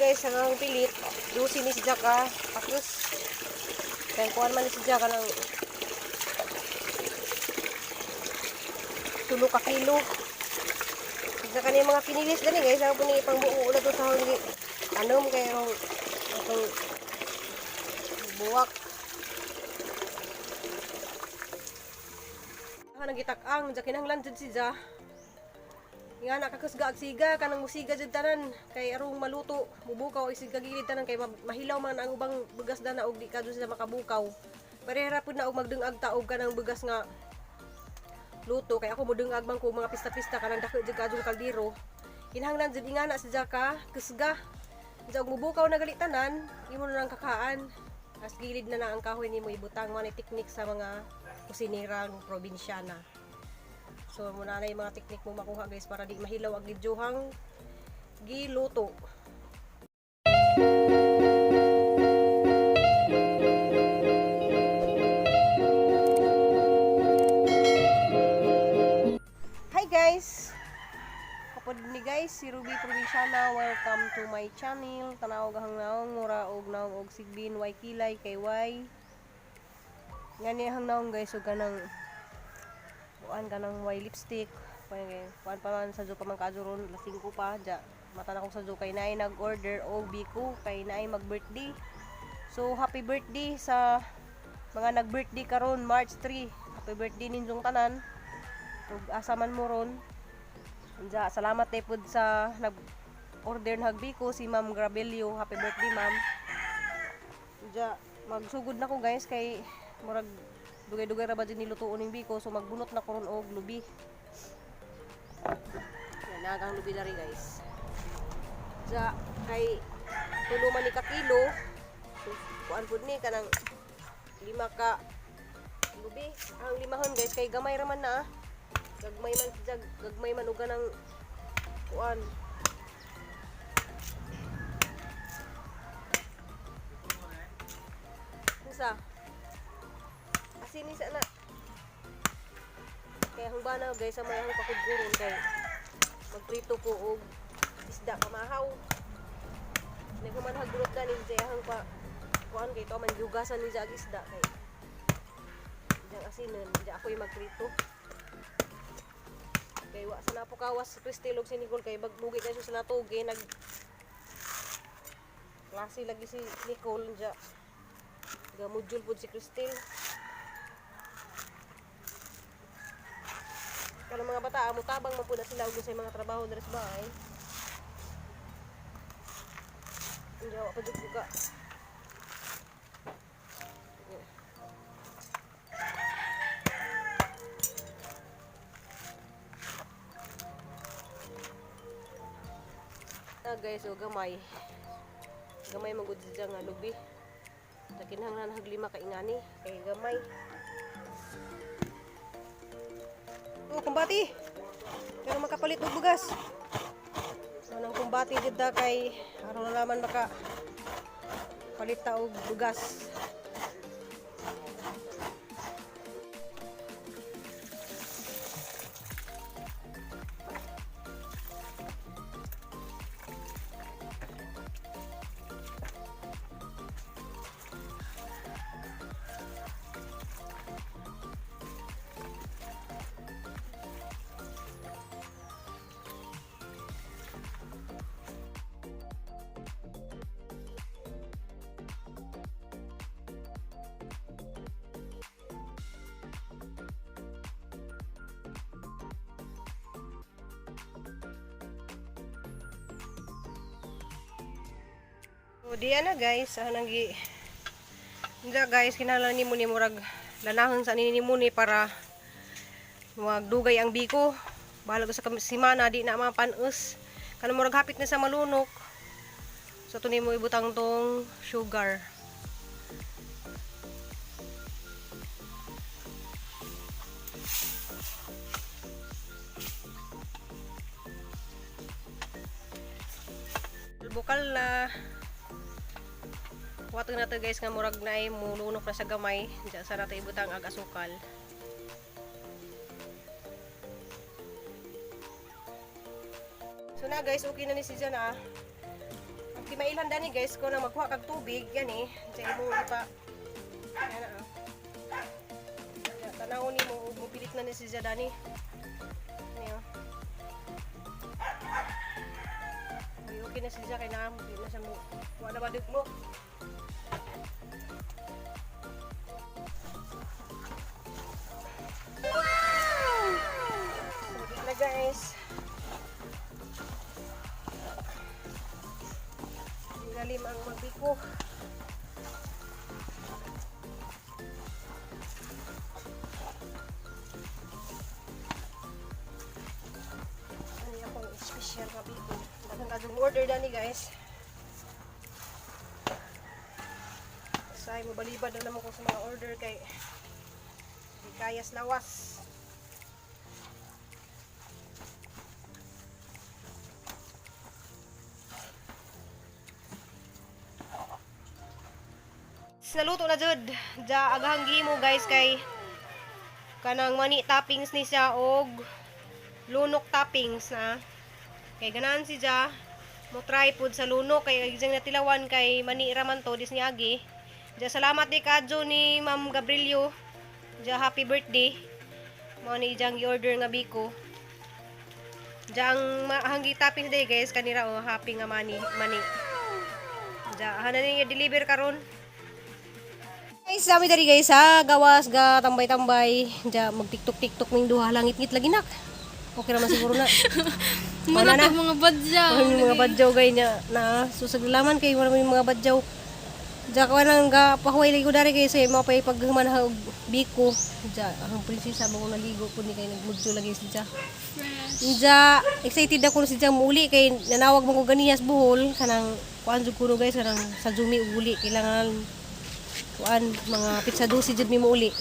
Guys, ang pilit. 12 ni si Jack ah. Tapos, kaya kuan man ni si Jack ng 3 ka kilo. Sa kani mga pinilis gani guys, ako po ni pang buo na to sa hanggi. Anom kay rong atong buwak. Ako nagitak-ang, ja kinahanglan jud si Ja. Nga nakakusga ag siga kanang musiga jud tanan kay arong maluto, mubukaw ay siga gilid tanan kay mahilaw man ang ubang bugas dana og di ka jud sila makabukaw. Parehara pud na og magdungag ta og kanang bugas nga luto kay ako modungag man ko mga pista-pista kanang dako jud kadtong kaldero. Kinahanglan jud ingana si Jaka, kusga. Diya og mubukaw na gali tanan, imo na lang kakaan. As gilid na na ang kahoy nimo ibutang mo ni teknik sa mga kusinirang probinsyana. So muna na yung mga teknik mo makuha guys para di mahilaw ang gidyohang giluto. Hi guys! Kapod ni guys, si Ruby Provinciana. Welcome to my channel. Tanaw gahang naong, mura og naong og sigbin, way kilay kay way. Ngani hang naong guys, og kanang kuan kanang way lipstick. Kuan kay kuan pa man sa pa man kaadto ron, alas 5 pa ja. Mata na ko sa kay naay nag-order og biko kay naay mag-birthday. So happy birthday sa mga nag-birthday karon March 3. Happy birthday ninyong tanan. Ug asa man mo ron. Unja, salamat day pud sa nag-order na hagbiko si Ma'am Grabelio. Happy birthday, ma'am. Unja, magsugod na ko guys kay murag dugay-dugay ra ba din nilutoon ning biko, so magbunot na ko ron og lubi. Yan, nagang lubi na rin guys. Ja, kay 3 man ni ka kilo. So, kuan pud ni kanang 5 ka lubi. Ang limahon guys kay gamay ra man na. Ah. Gagmay man siya, gagmay man og ng kuan. Unsa? Asin ni sa na. Kaya hang bana guys sa may ahong pakudguron kay magprito ko og isda kamahaw. Naghuman hagurot gani siya ahang pa kuan kay to man gihugasan ni siya ag isda kay diyang asinon, diya ako'y magprito. Kay wa sa napukawas si Cristel ug si Nicole kay bagmugi kayo sa natugi nag klase lagi si Nicole diya. Gamudjul pud si Cristel. Kanang mga bata, amo tabang man pud na sila og sa mga trabaho diri sa bahay. Diya wa pa jud ko ka. Ah guys, oh gamay. Gamay magud siya nga lubi. Sa kinahanglan hag 5 ka ingani kay gamay. Oh, kumbati. Pero makapalit og bugas. Anong kumbati jud da kay aron na naman maka palit ta og bugas. So, diyan na guys, ah, nang gi Hindi guys, kinahanglan nimo ni murag lanahon sa nini ni para magdugay ang biko. Bahala ko sa simana di na mapanos. Kanang murag hapit na sa malunok. So to nimo ibutang tong sugar. Bukal na. Wato na to guys nga murag na ay mulunok na sa gamay. Diyan sa nato ibutang ag asukal. So na guys, okay na ni si Jan ah. Ang mailhan dani, guys, ko na magkuha kag tubig gani sa imong ipa ana ah. Ya, tanaw ni mo ug mopilit na ni si Dani. Niyo. Uy, okay na siya kay na di na siya mo wa na badug mo. So, di na, guys. Lalim ang magbiko. Ano yung akong special nga biko. Daghang kadung order dani, guys. Say mobalibad na naman ko sa mga order kay di kayas lawas. Naluto na jud. Ja agahang gihimo, guys, kay kanang mani toppings ni siya og lunok toppings na. Kay ganahan si Ja mo try pod sa lunok kay gising natilawan kay mani raman to dis niagi. Ja salamat di kadyo ni Ma'am Gabrilio. Ja happy birthday. Mao ni ijang gi-order nga biko. Ja ang hanggi toppings day, guys, kanira oh, happy nga mani mani. Ja hanan ni deliver karon. Guys, dami dari, guys, ha, gawas ga tambay-tambay. Ja mag TikTok TikTok ning duha langit ngit lagi nak. Okay raman siguro na. Wala Wala na. na mga badyaw. Ang mga badyaw gay niya na susaglalaman kay wala may mga badyaw. Ja ka lang ga pahuway lagi ko dari kay sa mga pay paghuman ha og biko. Ja ang prinsesa mo naligo po ni kay nagmudyo lagi si Ja. Fresh. Ja excited ako si Ja muuli kay nanawag man ko ganiyas Bohol kanang kuan jud kuno, guys, kanang sa Jumi ug uli kailangan kuan mga pizza 12 jud mi muuli.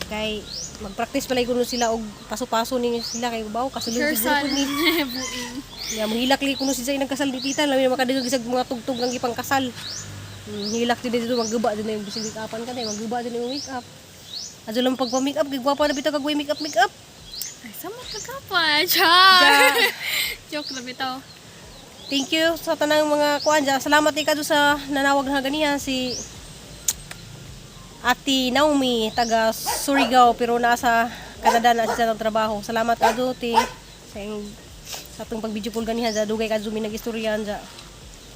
Kay magpractice palay kuno sila og paso-paso ni sila kay baw kasulod Sure siguro san. pud ni. Buing. Ya, mahilak li kuno si Jay nagkasal di tita, labi na makadagag sa mga tugtog ang gipangkasal. Hilak jud dito magguba jud na yung bisig make-upan ka na, magguba jud na yung make-up. Adyo lang pagpa-make up, gigwapa na bitaw kag way make-up make-up. Ay, sama ka ka pa. Char! Joke lang bitaw. Thank you sa tanang mga kuan dyan. Salamat di kadto sa nanawag na ganiha si Ate Naomi taga Surigao pero nasa Canada na siya ng trabaho. Salamat kadto ti sa iyong- sa atong pag-video call ganiha dyan. Dugay kadto mi nag-istorya dyan.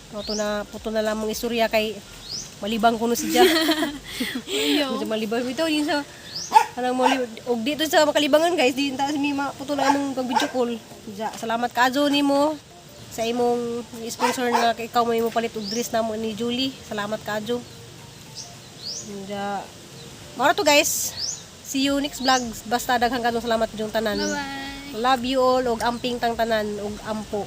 Puto na puto na lamang istorya kay malibang kuno si Ja. Iyo. Medyo malibang bitaw din sa kanang mali og dito sa makalibangan, guys, di ta mi maputo na among pag video call. Ja, salamat kaadto nimo sa imong sponsor nga kay ikaw may mo palit og dress namo ni Julie. Salamat kaadto. Ja. Mao ra to, guys. See you next vlog. Basta daghang kadtong salamat jung tanan. Bye-bye. Love you all og amping tang tanan og ampo.